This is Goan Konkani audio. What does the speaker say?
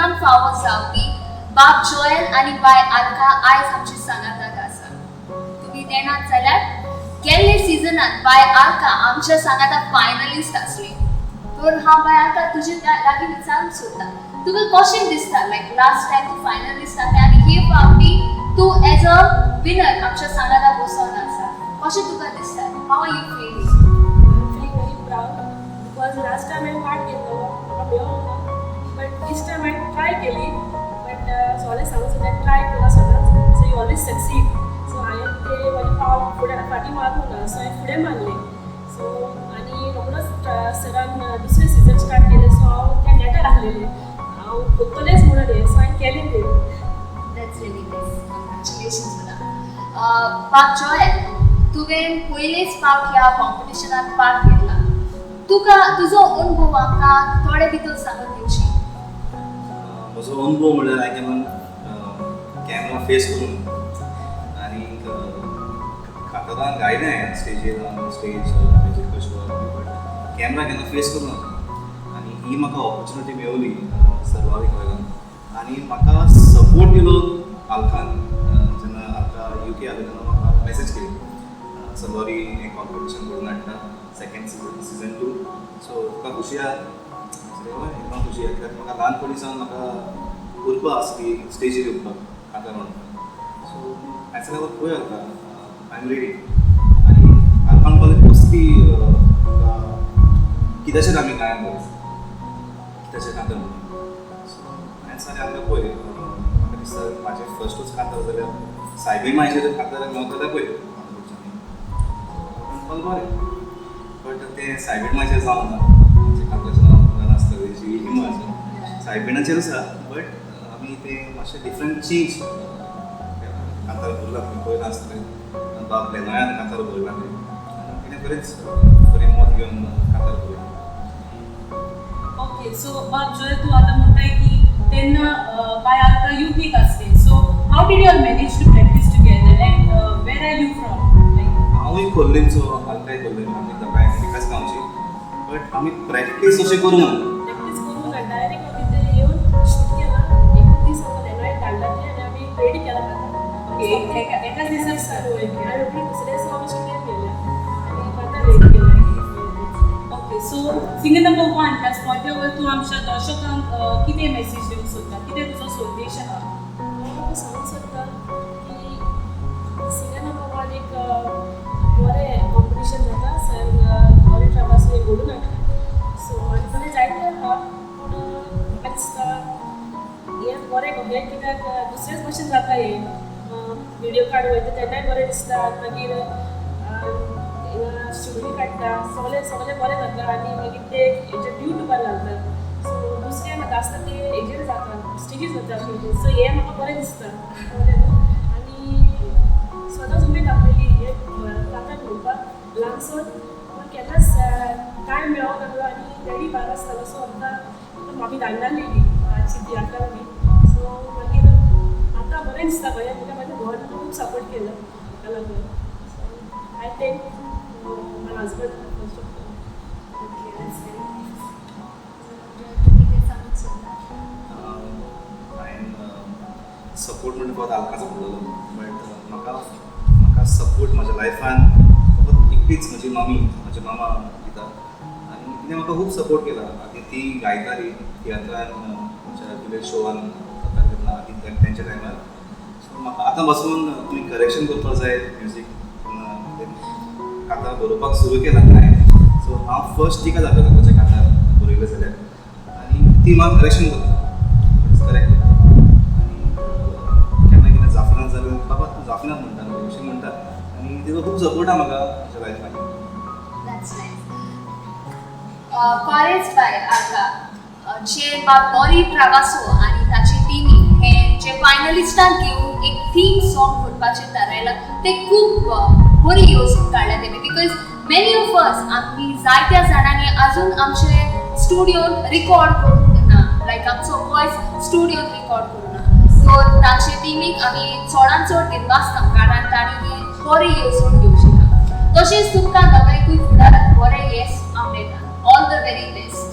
इनाम फावो जावपी बाब जोएल आनी बाय आल्का आयज आमचे सांगाताक आसा. तुमी नेणात जाल्यार गेल्ले सिजनात बाय आल्का आमच्या सांगाताक फायनलिस्ट आसली. तर हांव बाय आल्का तुजे लागीं विचारूंक सोदता, तुका कशें दिसता, लायक लास्ट टायम तूं फायनलिस्ट आसलें आनी हे फावटी तूं एज अ विनर आमच्या सांगाताक बसोन आसा, कशें तुका दिसता? How are you feeling? I'm feeling very proud because last time हांवें पार्ट घेतलो, म्हाका मेळोंक ना, बट this time हांवें ट्राय केली. बट सगळें सांगूंक सोदता, ट्राय करा सदांच, so you always succeed. So हांवें ते म्हाजें पावल फुडें फाटीं मारूंक ना, सो हांवें फुडें मारलें. सो आनी रोखडोच सरान दुसरें सिजन स्टार्ट केलें, सो हांव त्या नेटार आसलेलें, हांव करतलेंच म्हणून हें. सो हांवें केलें तें. That's really nice. Congratulations for that. बाब जोएल, तुवें पयलेच फावट ह्या कॉम्पिटिशनात पार्ट घेतला. तुका तुजो अनुभव आमकां थोडे भितर सांगून दिवशी? म्हजो अनुभव म्हणल्यार हांवें केन्ना कॅमरा फेस करून आनी कांतारान गायलें हांवें स्टेजीर, on stage, musical show, but camera केन्ना फेस करूं ना. आनी ही म्हाका ऑपॉर्च्युनिटी मेवली सरवारी कॉलेजान आनी म्हाका सपोर्ट दिलो आल्कान. जेन्ना आल्का युके आसलें तेन्ना म्हाका मॅसेज केली, सलवारी हें कॉम्पिटिशन घडोवन हाडटा, सेकंड सिजन, सिजन 2, सो तुका खुशी आहा? हय, एकदम खुशी आहा, कित्याक म्हाका ल्हानपणी सावन म्हाका उर्बा आसली स्टेजीर येवपाक, कांतार म्हणपाक. सो हांवें सांगलें, पळय आल्का, I am ready. आनी आल्कान म्हणपाक कसली कित्याचेर आमी गायन बरें, कित्याचेर कांतार म्हणून. सो हांवें सांगलें, आल्का पळय, म्हाका दिसता म्हाजें फर्स्टूच कांतार जाल्यार सायबीण मायचेर कांतार मेवता जाल्यार पळय म्हणपाक बरें. बट तें सायबीण मायचेर जावंक ना. आमचें कांताराचें नांव तुमकां नासतलें, ही सायबिणाचेरूच आसा, बट आमी तें मातशें डिफरंट चेंज कांतार भरलां. तुमी पळयलां आसतलें, बाब लेनोयान कांतार बरयलां तें आनी तिणें बरेंच बरें मत घेवन कांतार बरयलां. ओके, सो बाब जोएल, तूं आतां म्हणटाय की तेन्ना बाय आल्का युकेक आसलें, so how did you all manage to practice together and where are you from, like? हांवूय खोर्लींचो, आल्काय खोर्लीन, आमी दोगांय एकाच गांवची, बट आमी प्रॅक्टीस अशें करूंक ना. प्रॅक्टीस करूंक ना, डायरेक्ट आमी ते येवन शूट केला. एकूच दीस आमकां लेनोयान धाडला तें आनी आमी रेडी केला कांतार. ओके, एकाच दिसा? वय, आनी रोखडी दुसऱ्या दिसा आमी स्टुडियोन गेले आनी कांतार रेडी केलें. ओके, सो सिंगर नंबर 1, ह्या स्पॉटावर तूं आमच्या दर्शकांक कितें मेसेज दिवंक सोदता? कितें तुजो संदेश आहा? हांव सांगूंक सोदता की सिंगर नंबर 1 एक बरें कॉम्पिटिशन जाता, सर लॉरी ट्रावासो एक घडून हाडटा. सो आनी बरें जायते आहा, पूण म्हाका दिसता हें बरें हें, कित्याक दुसरेच भशेन जाता हें. विडियो काड वयता तेन्नाय बरें दिसता, मागीर स्टुडियो काडटा, सगळें सगळें बरें जाता आनी मागीर ते हेजेर युट्यूबार घालता. सो दुसरें म्हाका आसता ते हेजेर जाता, स्टेजीर जाता. सो हें म्हाका बरें दिसता, कळ्ळें न्हू? आनी सदांच उमेद आसलेली हे कांतार म्हणपाक ल्हानसून, पूण केन्नाच टायम मेळोंक नासलो आनी डॅडी भायर आसतालो, सो आमकां मामी धाडनासलेली आजची तियात्रां बी. सो मागीर आतां बरें दिसता खंय, कित्याक म्हाज्या घोवान म्हाका खूब सपोर्ट केलो हाका लागून. So I thank my husband first of all. Okay, that's very nice. कितें सांगूंक सोदता? हांवें सपोर्ट म्हणटा फकत आल्काचो पडलेलो, बट म्हाका सपोर्ट म्हज्या लायफान फकत एकटीच म्हजी मामी, म्हजे मामा दिता आनी तिणें म्हाका खूब सपोर्ट केला. आनी ती गायताली तियात्रान, आमच्या विलेज शोवान तेन्ना आदी तेंच्या टायमार. सो म्हाका आतां बसून तुमी करेक्शन करपाक जाय म्युजीक, कांतार बरोवपाक सुरू केला हांवें, सो हांव फर्स्ट तिका दाखयता म्हजें कांतार बरयलें जाल्यार आनी ती म्हाका करेक्शन करता, करेक्ट करता. आनी केन्ना केन्ना जाफिनात जाल्यार, बाबा तूं जाफिनात म्हणटा न्हू, अशें म्हणटा आनी तिचो खूब सपोर्ट आहा म्हाका म्हज्या लायफान. That's nice. कॉरेज बाय आल्का, जे बाब लॉरी ट्रावासो आनी ताची टिमी हे जे फायनलिस्टांक घेवन एक थीम सॉंग करपाचें थारायलां, ते खूब बरी येवजण काडल्या तेमी, because many of us, आमी जायत्या जाणांनी अजून आमचे स्टुडियोन रिकॉर्ड करूंक ना, लायक आमचो वॉयस स्टुडियोन रिकॉर्ड करूंक ना. सो ताचे टिमीक आमी चडान चड दिनवासता, कारण तांणी ही बरी येवजण घेवची. तशेंच तुमकां दोगांयकूय फुडाराक बरें येस हांव मेळटा. All the very best.